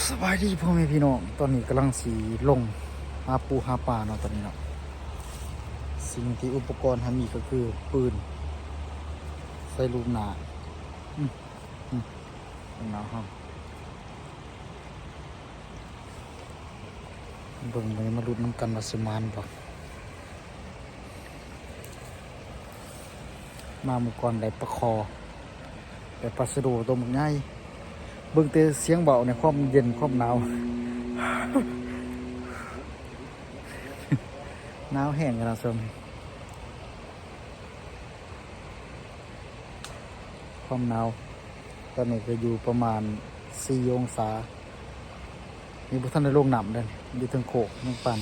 ສະບາຍດີພໍ່ແມ່ພີ່ນ້ອງ, ຕອນນີ້ກຳລັງຊິລົງຫາປູຫາປາເນາະ ຕອນນີ້ເນາະ. ສິ່ງທີ່ອຸປະກອນເຮົາມີກໍຄືປືນໃສ່ລູກໜ້າ. ອືມ ອືມ ເອົາເຮົາ ເບິ່ງ ມາລຸ້ນນຳກັນວ່າຊິໝານບໍ່. ມາມື້ກ່ອນໄດ້ປາຄໍ່ ໄດ້ປາຊະໂດໂຕບັກໃຫຍ່. ເບິ່ງແຕ່ສຽງເວົ້ານີ້ ຄວາມເຢັນ ຄວາມໜາວ ໜາວແຮງຂະໜາດຊົມ. ຄວາມໜາວຕອນນີ້ກໍຢູ່ປະມານສີ່ອົງສາ. ນີ້ບໍ່ທັນໄດ້ລົງນ້ຳເດ້ ຢູ່ເທິງໂຄກຍັງປັ່ນ.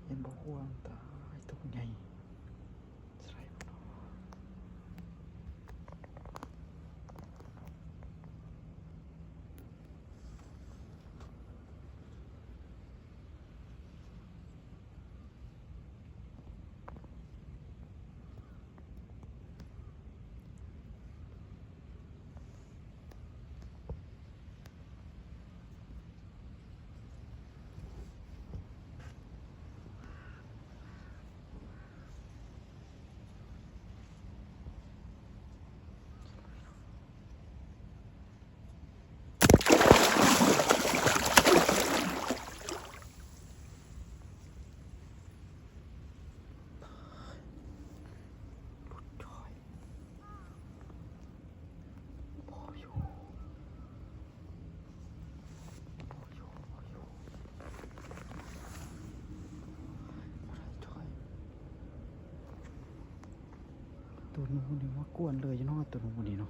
ເຫັນບໍ່ ຄວາມຕາຍ ໂຕໃຫຍ່. ໂຕໜູນີ້ມາກວນເລີຍເນາະ ໂຕໜູນີ້ເນາະ.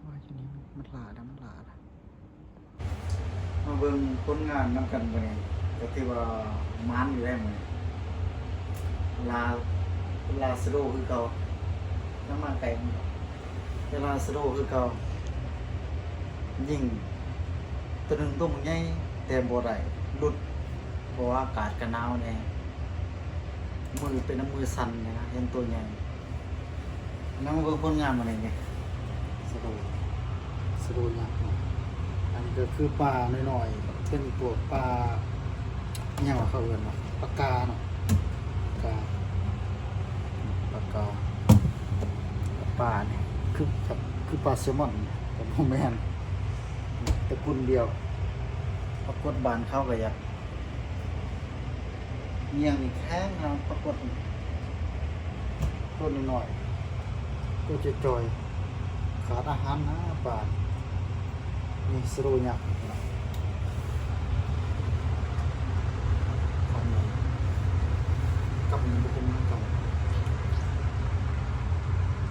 ມາຢູ່ນີ້ ມັນຫຼາຍແລ້ວ ມັນຫຼາຍແລ້ວ. ມາເບິ່ງຜົນງານນຳກັນມື້ນີ້ ກໍຖືວ່າໝານຢູ່ໄດ໋ມື້ນີ້. ລາ ລາຊະໂດຄືເກົ່າ, ຍັງມາໄກ ແຕ່ລາຊະໂດຄືເກົ່າ. ຍິງໂຕໜຶ່ງ ໂຕບັກໃຫຍ່ ແຕ່ບໍ່ໄດ້ຫຼຸດ ເພາະວ່າອາກາດກໍໜາວແດ່, ມືເປັນນຳມືສັ່ນແດ່ນະ ເຫັນໂຕໃຫຍ່. ນຳມາເບິ່ງຜົນງານມື້ນີ້ນີ້ ສະໂດ ສະໂດຍັກເນາະ. ອັນນີ້ກໍຄືປານ້ອຍໆ ເປັນພວກປາ ອີຫຍັງວະ ເຂົາເອີ້ນວ່າປາກາເນາະ ປາກາ ປາກາ. ປານີ້ຄື ຄືປາແຊມອນ ແຕ່ບໍ່ແມ່ນ ຕະກຸນດຽວ. ປາກົດບ້ານເຂົາກໍຢາກ ມຽງນີ້ແຂງນະ ປາກົດໂຕນ້ອຍໆ ໂຕຈ່ອຍໆ ຂາດອາຫານນະປາ. ນີ້ສະໂດຍັກ ຄຳນີ້ ກຳນີ້ບໍ່ຄົມນະ ກຳ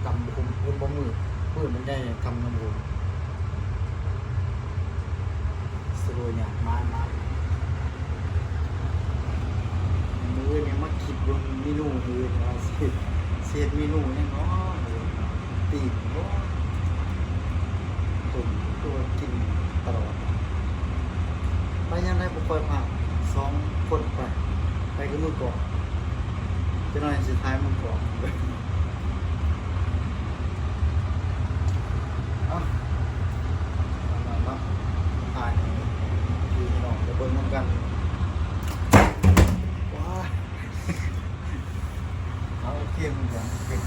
ກຳບໍ່ຄົມ ເຫັນບໍ່ ມື ມືມັນໃຫຍ່ ກຳຍັງບໍ່ຄົມ. ສະໂດຍາກມາ ມາ ມື້ນີ້ມາຄິດເບິ່ງເມນູມື້ນີ້ວ່າຊິ ຊິເຮັດເມນູຫຍັງເນາະ ຕີນບໍ່ ຕົນຕົວກິນຕະຫຼອດ ໄປຍາມໃດບໍ່ຄ່ອຍພາດ ສອງຄົນໄປ ໄປກັບມືກອງ ຈັກໜ້ອຍຊິຖ່າຍມືກອງ. ເອົາ ເອົາ ເອົາ ຖ່າຍໃຫ້ພີ່ນ້ອງໄດ້ເບິ່ງນຳ ກັນ ວ້າ ເອົາ ໂອເຄ ມັນຈະເປັນ